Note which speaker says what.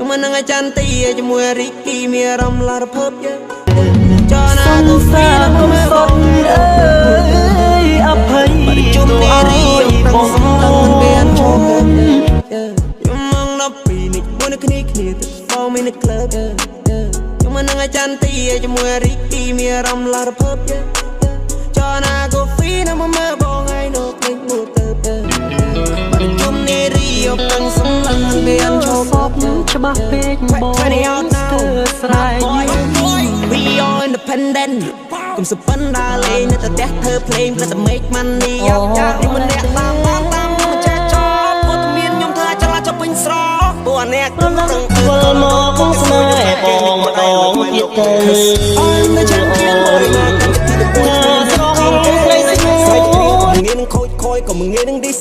Speaker 1: មិននឹងអាចារ្យទីជាមួយរីគីមានអារម្មណ៍ឡារភើបចណា
Speaker 2: ស
Speaker 1: កូ
Speaker 2: ង្
Speaker 1: ហ្វី
Speaker 2: សារ
Speaker 1: នឹង
Speaker 2: គុំ
Speaker 1: មើ
Speaker 2: សុត
Speaker 1: បង
Speaker 2: អើយអភ័យ
Speaker 1: បាត់ជុំ
Speaker 2: ទោ
Speaker 1: នេះរី
Speaker 2: ឲ្យ
Speaker 1: តាំ
Speaker 2: បង
Speaker 1: ងសំឡឹងមិនមានឈប់ខ្ញុំមក12នេះមួយនៅគ្នាគ្នាទៅបងមាននៅក្លឹបខ្ញុំមិននឹងអាចារ្យទីជាមួយរីគីមានអារម្មណ៍ឡារភើបចណាកូហ្វីនឹងមើបងឯងនោះភ្លេចមួយទៅបាត់ជុំនេះរីតាំងសំឡឹងមិនមានឈប់
Speaker 2: សពច្បាស់ពេកបងស្ទើរស្រែក
Speaker 1: We are independent កុំសុបិនដើរលេងនៅតែផ្ទះធ្វើភ្លេងព្រឹកតែ make money យកចាខ្ញុំម្នាក់តាមតាមតាមខ្ញុំមិនចេះចប់ព្រោះតែមានខ្ញុំធ្វើអាចចលាចប់ពេញស្រកពួកអាអ្នក
Speaker 2: ប្រឡឹងវិលមកស្នេហ៍បងម្ដងទៀតទៅ
Speaker 1: I'm the champion boy មកកម្មវិធី The Boys
Speaker 2: ស្រស់ស្រីស្ងួន
Speaker 1: ងាយនឹងខូចខូចក៏មិនងាយនឹង diss